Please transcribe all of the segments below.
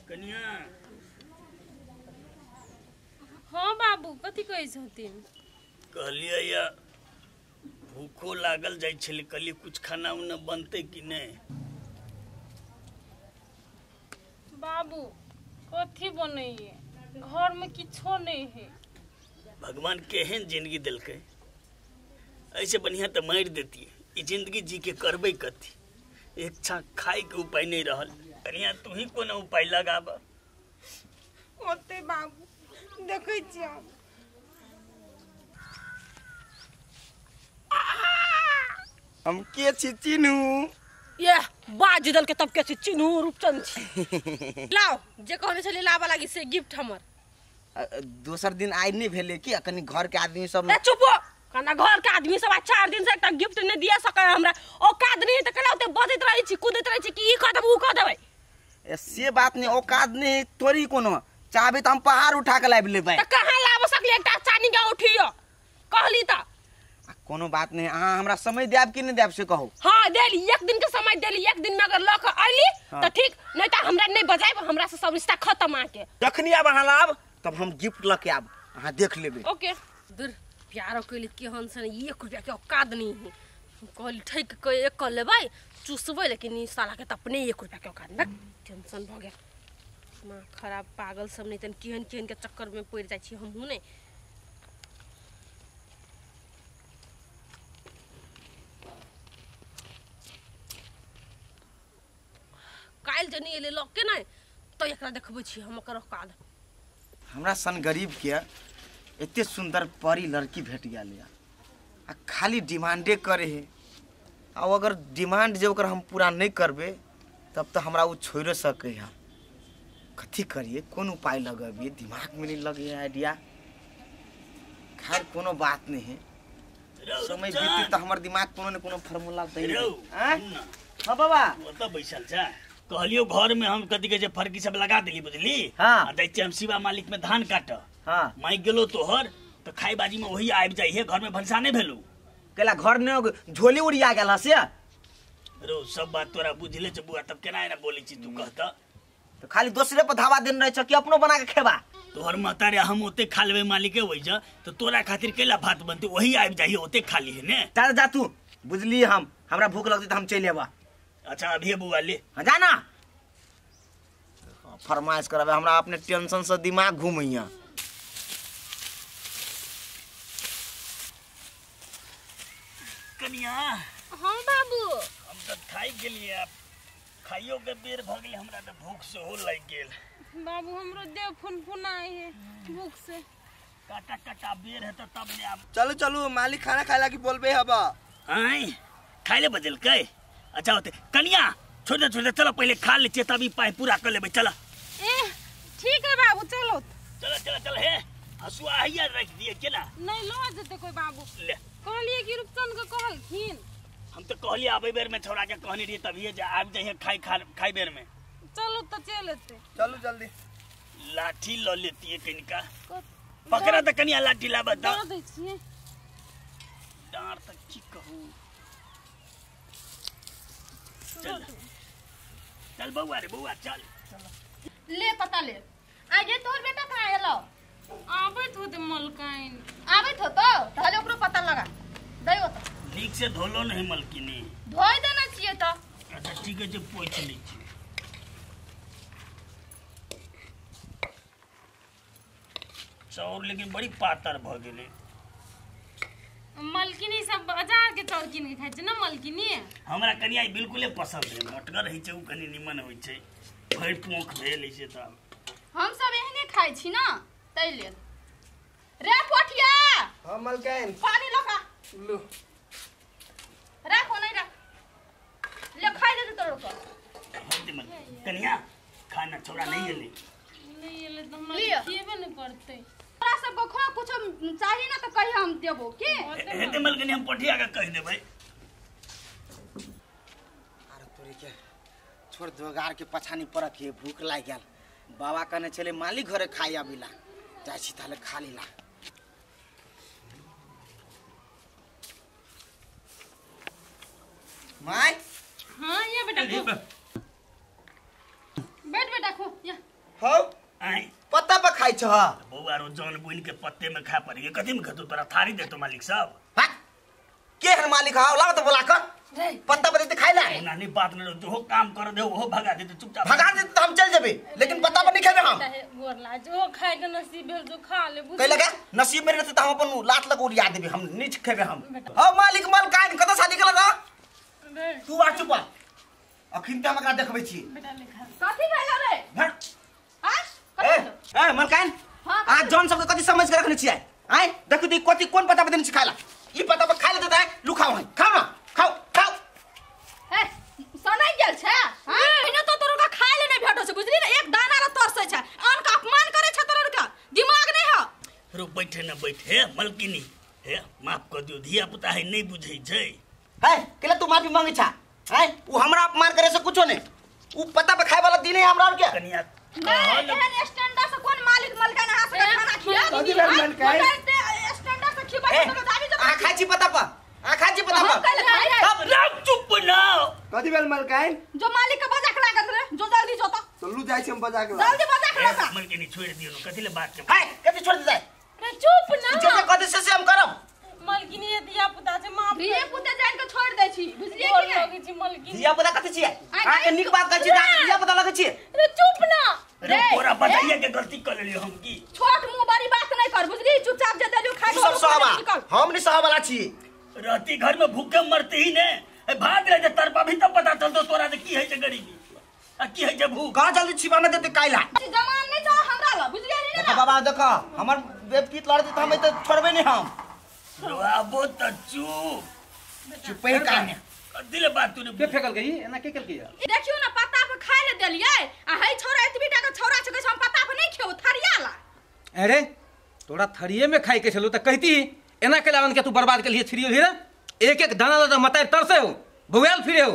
कनिया। हाँ बाबू कथी कहै छथिन? कहलियै या भूखो लागल जाइ छलै, कहलियै कुछ खाना उना बनतै कि नहि? बाबू कथी बनैये, घर में किछो नहीं है। भगवान केहन जिंदगी देलकै, ऐसे बढ़िया तो मारि देती। ई जिंदगी जी के करबै कथी, एक छाक खाय के उपाय नहीं रहल। कनिया तू ही कोनो उपाय लगाब। ओते बाबू देखै छी हम के छी चिन्हू। ये बाज दल के तब के छी चिन्हू रूपचंद छी। लाओ जे कहने छली लाबा लागी से गिफ्ट हमर। दोसर दिन आइ नहीं भेले कि कनी घर के आदमी सब। ए चुप हो, कना घर के आदमी सब 4 दिन से एकटा गिफ्ट नहीं दिया सके हमरा। औकात नहीं त केना ओते बजैत रहै छी, कूदैत रहै छी कि ई कह देबै ऊ कह देबै। ए से बात नहीं, औकात नहीं तोरी कोनो चाहबे त हम पहाड़ उठा के लाबि लेबै। त कहां लाब सकली एकटा चानी के उठियो कहली त। कोनो बात नहीं, अहाँ हमरा समय देब कि नहीं देब से कहू। हाँ देली, एक दिन के समय देली, एक दिन में अगर ल के अइली त ठीक, नहीं त हमरा नहीं बजायब, हमरा से सब रिश्ता खत्म। आके जखनी आब अहाँ लाब तब हम गिफ्ट ल के आब, अहाँ देख लेबै। ओके दूर प्यारो कैली केहन सन 1 रुपया के औकात नहीं है। कहली ठकि के एक क लेबै चुसबै, लेकिन ई साला के त अपने 1 रुपया के औकात नहीं। टेंशन भ गेल, माँ खराब पागल सब नहीं तन केहन केहन के चक्कर में पड़ जाइ छी हमहूँ। नहीं काल्हि जे नहीं एलै लऽ के नहीं तो एकरा देखबै छी हम ओकर औकात। हमरा सन गरीब के एते सुंदर परी लड़की भेट गेल आ खाली डिमांडे करे है। आ अगर डिमांड जे ओकर हम पूरा नहीं करबे तब तो हमरा वो छोड़ो सके है। कथी करिए, कोन उपाय लगबिए, दिमाग में नहीं लगे आइडिया। खैर कोनो बात नहीं है, समय बीती तो हमर दिमाग कोनो ने कोनो फार्मूला दे। हां बाबा ओत बैसल छ, कहलियो घर में हम कथी के जे फरकी सब लगा देली बुझली। हाँ। आ दै छी हम शिवा मालिक में धान काट। हाँ। माइक गेलो तोहर तो खाई बाजी में वही आबि जाइ है, घर में भनसा नहीं भेलू। केला घर ने झोली उड़िया गेल से रो सब बात तोरा बुझले छ बुआ, तब केना एना बोलै छी तू कहत तो खाली दोसरे पर धावा देन रहे छ कि अपनो बना के खेबा। तोहर माता रे हम ओते खा लेबे मालिक होई छ तो तोरा खातिर केला भात बनते वही आबि जाइ ओते खा ली है ने। जा जा तू बुझली, हम हमरा भूख लगती त हम चलि आबा। अच्छा अभी बुआ ले। हाँ जाना फरमाइश कराबे, हमरा अपने टेंशन से दिमाग घूमैया। कनिया। हाँ बाबू हम तो खाई गेलिए, खाइयो के बेर भ गेल, हमरा तो भूख से हो लागि गेल। बाबू हमरो देह फुनफुनाय है भूख से। काटा काटा बेर है तो तब ने आब। चलो चलो मालिक खाना खाए लागी बोलबे हबा। आय खाइ ले बजलकै। अच्छा होते कनिया छोड़ दे छोड़ दे, चलो पहले खा ले तभी पाई पूरा कर लेबै। चलो ए ठीक है बाबू चलो चलो चलो चल। हे हसुआ हैया रख दिए केना नहीं लो जते कोई बाबू। ले कहलिए कि रूपचंद के कहलखिन। हम तो कहलिए आबे बेर में छोड़ा के कहनी रही तभी जे आब जइहे खाई खाई बेर में। चलो तो चल लेते, चलो जल्दी। लाठी ल लेती है कनिका पकड़ा त कनिया लाठी ला बता दे छिए डार त की कहू। चल चल बउआ रे बउआ चल। ले पता ले आगे तोहर बेटा कहाँ एलो? आबैत होते मलकाइन। आबैत हो तो ताले ओकरो पता लगा दई ओत। ठीक से धोलो नहीं मलकिनी, धोइ देना चाहिए तो। अच्छा ठीक है जे पोछ लै छी। चाउर लेकिन बड़ी पातर भ गेलै। मलकिनी सब बाजार के चाउर कीन के खाइ छै ना मलकिनी। हमरा कनिया बिल्कुले पसंद है, मोटगर होइ छै उ कनि निमन होइ छै, भरि पोख भेल छै त हम सब एहने खाइ छी ना तै लेल। रे पोठिया। हां मलकाइन पानी लका लो राख नहीं राख ले खाइ दे तोर को। कनिया खाना छोड़ा नहीं एलै। नहीं एलै त हमरा खिएबे न करतै। तोरा सब को खो कुछ चाही ना त कहि हम देबो की। हेते मलकनी हम पोठिया के कहि देबै। अरे तोरी के छोड़ जोगार के पछानी परक हे, भूख लागि गेल। बाबा कहने छले मालिक घरे खाइ आबिला, जाइ छी ताले खा लीला। My. हां ये बेटा खो, बैठ बेटा खो या। हौ आइ पत्ता पर खाइ छ। बौआ रो जान बुन के पत्ते में खा पड़ी कथी में खतो तोरा थारी देतो मालिक साहब। हां के हन मालिक हाव लाव त बोला कर पत्ता पर खाइ ला। ना नहीं बात न जो हो काम कर दे वो भगा दे चुपचाप भगा दे त हम चल जेबे लेकिन पत्ता पर नहीं खेबे हम। गोर ला जो खाइ के नसीब भेल जो खा ले बुझ कह लगा नसीब में रहते त हम अपन लात लग उड़िया देबे हम नीच खेबे हम। हौ मालिक मलकाइन कत शादी कला दा तू आ चुप अखिन त हम एकरा देखबै छी। बेटा लेखा कथि भेल रे भर हां ए ए मलकाइन आ जॉन सब के कथि समझ के रखने छी आय देखू दी कथि कोन पत्ता पर देने छी खाइला ई पत्ता पर खाइ ले त लू खाओ है खाओ ना खाओ खाओ। ए सनाइ गेल छै हां एने तो तोर का खाइ ले नै भेटो छै बुझली ने एक दाना ला तरसै छै आन का अपमान करे छै तोर का दिमाग नै ह। रो बैठे न बैठे मलकिनी हे माफ कर दियो धिया पुता है नहीं बुझै छै। है केला तू माफी मांगे छा है उ हमरा अपमान करे से कुछो नै उ पत्ता पर खाय वाला दिन है हमरा और के कनिया नहीं एहन स्टैंडर्ड से कोन मालिक मलकान अहाँ से खाना खिया कथि भेल मलकाइन स्टैंडर्ड से खिबा तो दाबी जो आ खाइ छी पत्ता पर आ खाइ छी पत्ता पर तब राम चुप ना कथि भेल मलकाइन जो मालिक के बजा के लागत रे जो जल्दी जो त चलू जाय छी हम बजा के जल्दी बजा के लागा मलकिनी छोड़ दियो न कथि ले बात के है कथि छोड़ दे जाय रे चुप ना जे जे कथि से हम करब। मलकिनी दिया पुता छै माफ धिया पुता जान के छोड़ दै छी बुझलिए कि नै लगै छी मलकिनी धिया पुता कथि छियै आ के नीक बात कहै छी धिया पुता लगै छी रे चुप ना रे तोरा बताइए के गलती कर लेलियो हम की छोट मुंह बड़ी बात नै कर बुझली चुपचाप जे देलियो खाइ सब सहबा हम नहीं सहबा वाला छी रहती घर में भूखे मरते ही ने भाग रहे तरपा भी तब पता चलतो तोरा जे की है जे गरीबी आ की है जे भूख कहां जल्दी छिपा में देते काइला जमान नै छ हमरा ल बुझलिए नै देखो बाबा देखो हमर बेपीत लड़ते त हम त छोड़बे नै हम रोआबो त चुप चुपे काहे दिले बात तूने के फेकल गई एना के केलकै देखियो ना पत्ता पर खाइ ले देलियै आ है छोरा एतबी टा के छोरा छै हम पत्ता पर नै खेबो थरिया ला। अरे तोरा थरिये में खाइ के छलो त कहती एना के लावन के तू बर्बाद के लिए छिरियो ही रे एक एक दाना ल मताई तरसे हो भुगेल फिरे हो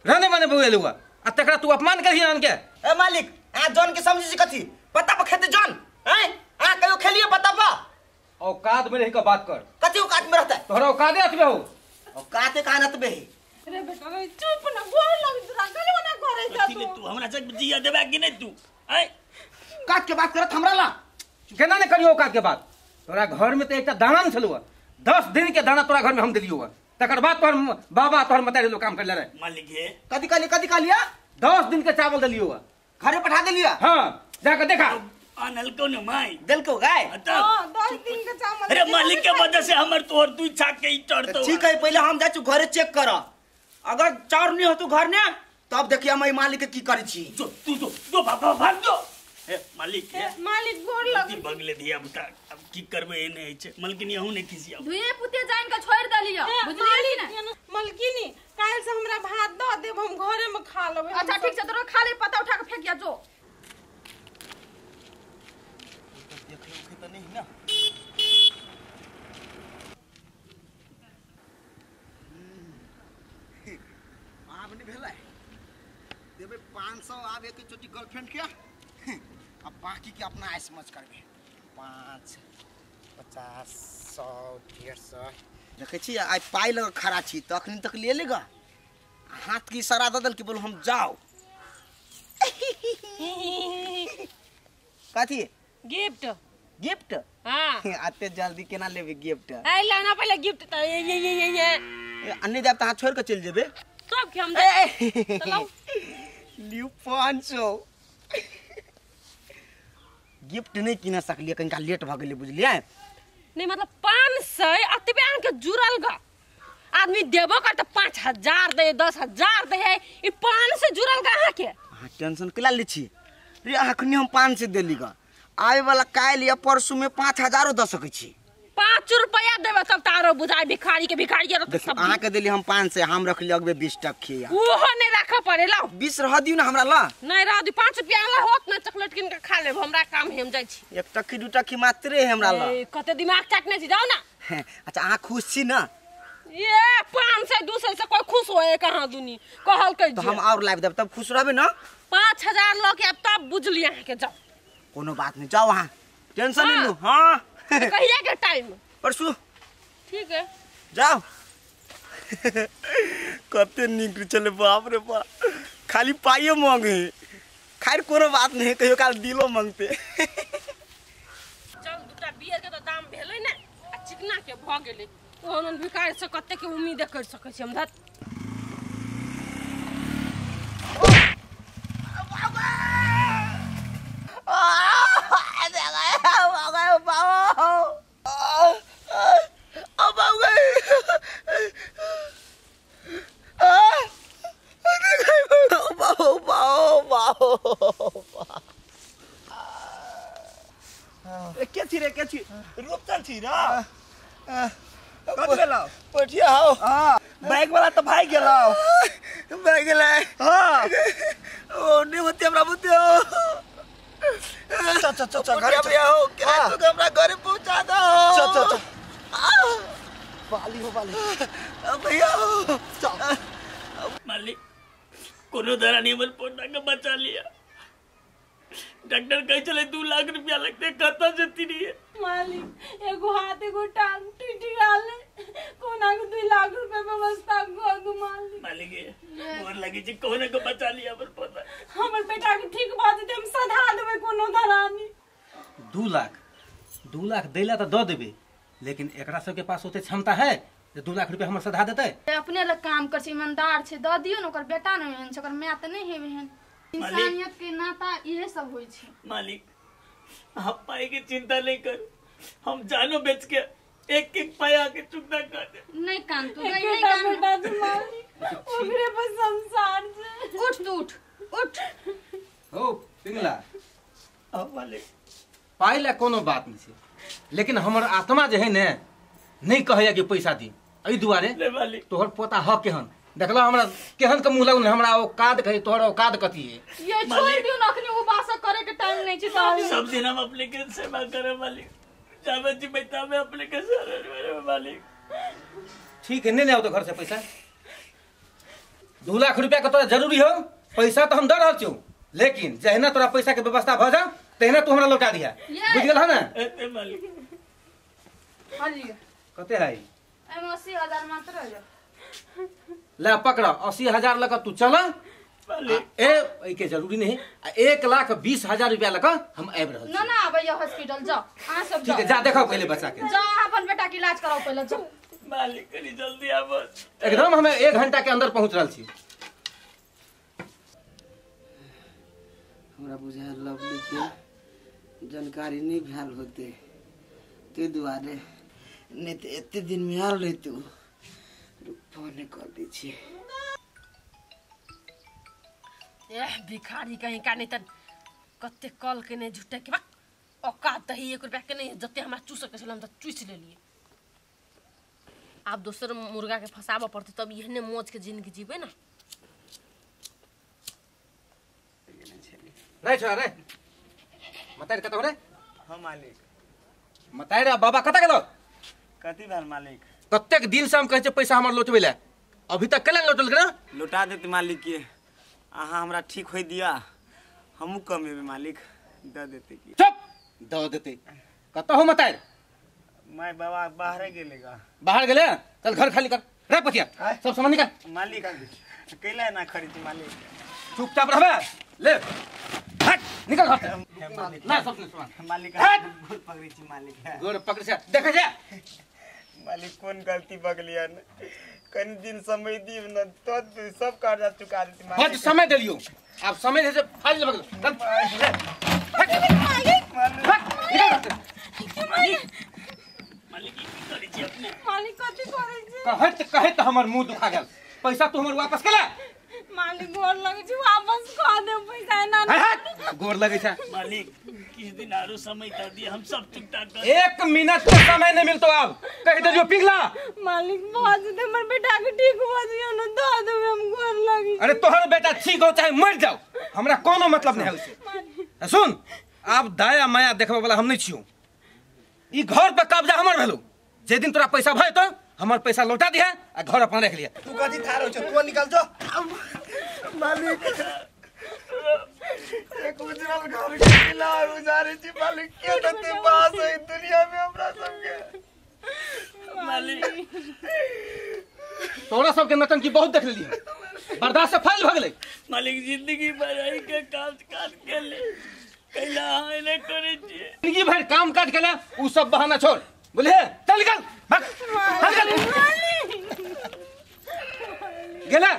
रहने माने भुगेल हुआ आ तकरा तू अपमान करही आन के। ए मालिक आ जॉन के समझी छी कथि पत्ता पर खेते जॉन हैं आ कहियो खेलियो पत्ता पर औकात में रह के बात कर कथि औकात में रहता तोहरा औकात अतबे हो औकात कान अतबे है। रे बेटा रे चुप ना गोर लग तोरा गलवा ना करे जा तू तू हमरा से जिया देबा कि नै तू ऐ काट के बात करत हमरा ला केना ने करियो औकात के बात तोरा घर में त एकटा दाना न छलुआ 10 दिन के दाना तोरा घर में हम देलियो तकर बाद तोहर बाबा तोहर मतारी लोग काम कर ले रहे मालिक हे कथि कहली कथि कहलिया 10 दिन के चावल देलियो घरे पठा देलिया। हां जाके देखा अनल को न माई देलको गाय हां 10 दिन के चावल। अरे मालिक के वजह से हमर तोहर तू छाक के चढ़तो ठीक है पहले हम जाय छु घरे चेक कर अगर चाउर नहीं हो तू घर ने तब देखिए हम मालिक के की करै छी। जो तू जो जो बाबा भाग जो ए मालिक हे मालिक गोर लग बगले दिया बता अब की करबे ए नै छै मलकिनी अहू नै खिसिया दुए पुते जान के छोड़ देलियो बुझलिए ने मलकिनी काल से हमरा भात the देब हम घरे में खा लेबै। अच्छा ठीक छै तोरा खा ले पत्ता उठा के फेंकिया जो देखे उखे त नहीं ना आब नहीं भेलै देबै 500 आब एक चोटी गर्लफ्रेंड के अब बाकी के अपना ऐश मौज करबे 5 50 100 150 देखै छी आइ पाइ लग खड़ा छी त अखनी तक ले लेगा हाथ की इशारा दऽ देल कि बोल हम जाओ कथी गिफ्ट गिफ्ट हां आते जल्दी केना लेबे गिफ्ट ए लाना पहले गिफ्ट त ये ये ये ये अन्ने जाब त हाथ छोड़ के चल जेबे सब के हम दे चलो लियो 500 गिफ्ट नहीं किना सकलिए कनिका लेट भ गेलै बुझलियै नहीं मतलब 500 अतबे अहाँ के जुड़ल ग आदमी देबो कर त 5000 दे 10000 दे ई 500 जुड़ल ग अहाँ के। अहाँ टेंशन केला ले छी रे अखनी हम 500 देली ग आवे वाला काल्हि या परसू में 5000 दऽ सकै छी 5 रुपया देबे तब तारो बुझाय भिखारी के भिखारी के सब। अहाँ के देली हम 500 हम रखली अगबे 20 टका ओहो नहीं राखे पड़े लाओ 20 रह दियो ना हमरा ला नहीं रह दियो 5 रुपया ला होत ना चॉकलेट किन के खा लेब हमरा काम है हम जाय छी एक टक्की दू टक्की मात्रे है हमरा ला। ए कते दिमाग चाटने छी जाओ ना। अच्छा अहाँ खुश छी ना ये 500 200 से कोई खुश होए कहां दुनी कहल के तो हम और लाइव देब तब खुश रहबे ना 5000 ल के अब तब बुझली अहाँ के जाओ कोनो बात नहीं जाओ वहां टेंशन नहीं लू। हां कहिया के टाइम परसों ठीक है जाओ। कते निक चले बाप रे बाप खाली पाइए मांगे। खैर कोनो बात नहीं कहियो काल दिलो मांगते। चल दूटा बियर के तो दाम भेलै ने आ चिकना के भ गेलै। ओहन भिखारी से कते के उम्मीद कर सकै छी हम। धत के छी रे के छी रूपचंद छी ना कत गेलौ पठिया हो। हां बैग वाला तो भाग गेलौ। भाग गेलै। हां ओ नहीं होते हमरा बुते हो। चल चल चल घर भैया हो क्या तू हमरा घर पहुंचा दो। चल चल चल बाली हो बाली भैया हो। चल मालिक कोनो दरानी हमर पोता के बचा लिया। डॉक्टर कहे चले 2 लाख रुपया लगते कत जती रही। मालिक एगो हाथ एगो टांग टूट गेल कोना के 2 लाख रुपया व्यवस्था कर दू मालिक। मालिक मोर लगी छी कोना के बचा लिया हमर पोता। हमर बेटा के ठीक भ जेते हम सधा देबै कोनो धरानी। 2 लाख 2 लाख देला त the देबे लेकिन एकरा सब के पास ओते क्षमता है जे 2 लाख रुपया हमर सधा देते। अपने लग काम कर छै ईमानदार छै the दियो न ओकर बेटा न एहन छै ओकर my त नहीं हेबे एहन। इंसानियत के नाता इहे सब होई छै। मालिक आप पाई के चिंता नहीं कर हम जानो बेच के एक एक पाया के चुकता कर दे। नहीं कान तू नहीं नहीं कान बेटा जी मालिक ओकरे पर संसार छै। उठ तू उठ उठ हो पिंगला। अब मालिक पाई ला कोनो बात नहीं छै लेकिन हमर आत्मा जे है ने नहीं कहैया कि पैसा दी एहि दुआरे तोहर पोता ह केहन देखला हमरा केहन के मुंह लगन हमरा औकात कही तोहर औकात कथी है। ये छोड़ दियो न अखनी वो बासा करे के टाइम नहीं छै। सब दिन हम अपने के सेवा करे मालिक जावे जी बेटा में अपने के सारे मालिक। ठीक है नहीं ले आओ तो घर से पैसा। 2 लाख रुपया के तोरा जरूरी हो पैसा तो हम the रहल छियौ लेकिन जहिना तोरा पैसा के व्यवस्था भ जा तहिना तू हमरा लौटा दिया बुझ गेल ह ना। ए मालिक हां लियो कते है एमे 80,000 मात्र है। ले पकड़ 80,000 लक तू चल ए एके जरूरी नहीं 1,20,000 रुपया लक हम आबि रहल ना ना आबै हॉस्पिटल जाओ अहाँ सब ठीक है जा देखो पहले बच्चा के जाओ अपन बेटा के इलाज कराओ पहले जाओ। मालिक कनी जल्दी आबो एकदम हम 1 घंटा के अंदर पहुंच रहल छी। हमरा बुझायल लवली के जानकारी नहीं भेल होते ते दुआरे नहीं तो एते दिन में आयल रहितु। फोन कर दै छी। एह भिखारी कहीं का नहीं त कते कल के नहीं झूठे के बा औकात दही 1 रुपया के नहीं जते हमरा चूस के छल हम त चूस लेलिए। आब दोसर मुर्गा के फसाबऽ पड़तै तब एहने मौज के जिंदगी जीबै ना। रे छोरा रे मतार कत हो रे। हां मालिक। मतार बाबा कत गेलो कथी भेल मालिक? कतेक दिन से हम कहै छै पैसा हमर लौटबै ले अभी तक केला लौटल के ना? लौटा देते मालिक के अहाँ हमरा ठीक होई दिया हमहू कमेबे मालिक the देते की। चुप the देते कत हो मतार? My बाबा बाहर गेलेगा। बाहर गेले चल घर खाली कर रे पतिया सब सामान निकाल। मालिक कैला ना खरीद मालिक चुपचाप रहबे ले हट निकल घर से ना सब सामान मालिक गोड़ पकड़ी छी मालिक गोड़ पकड़ से देखे जा मालिक कौन गलती बगलियन कनी दिन समय दी न तो सब कर्जा चुका देती मालिक। बस समय देलियो आप समय से फाइल बगल चल हट हट निकल घर से। मालिक की करै छी अपने? मालिक कथि करै छी? कहत कहत हमर मुंह दुखा गेल पैसा तू हमर वापस केला? मालिक गोर लगै छी वापस कऽ दे पैसा एना हट गोर लगै छै। मालिक किछ दिन आरो समय दऽ दिय हम सब चुकता कर 1 मिनट के समय नहीं मिलतो अब कह देलियो पिघला। मालिक भऽ जेतै हमर बेटा के ठीक भऽ जियो न the देबै हम गोर लगै। अरे तोहर बेटा ठीक हो चाहे मर जाओ हमरा कोनो मतलब नहीं है। सुन आब दाया माया देखबै वाला हम नहीं छियौ। ई घर पर कब्जा हमर भेलौ जे दिन तोरा पैसा भय तो हमर पैसा लौटा दिहे आ घर अपन रख लिया। तू कथी थारो छ तू निकल जो। मालिक एक उजरल घर के किला उजारे छी मालिक के दते पास है दुनिया में हमरा सबके। मालिक तोरा सबके नटंकी बहुत देख लेली बर्दाश्त से फाइल भगले मालिक जिंदगी भर आई के काम काज के ले कैला हां ने करे छी जिंदगी भर काम काज केला उ सब बहाना छोड़ बोले चल निकल भाग चल गेला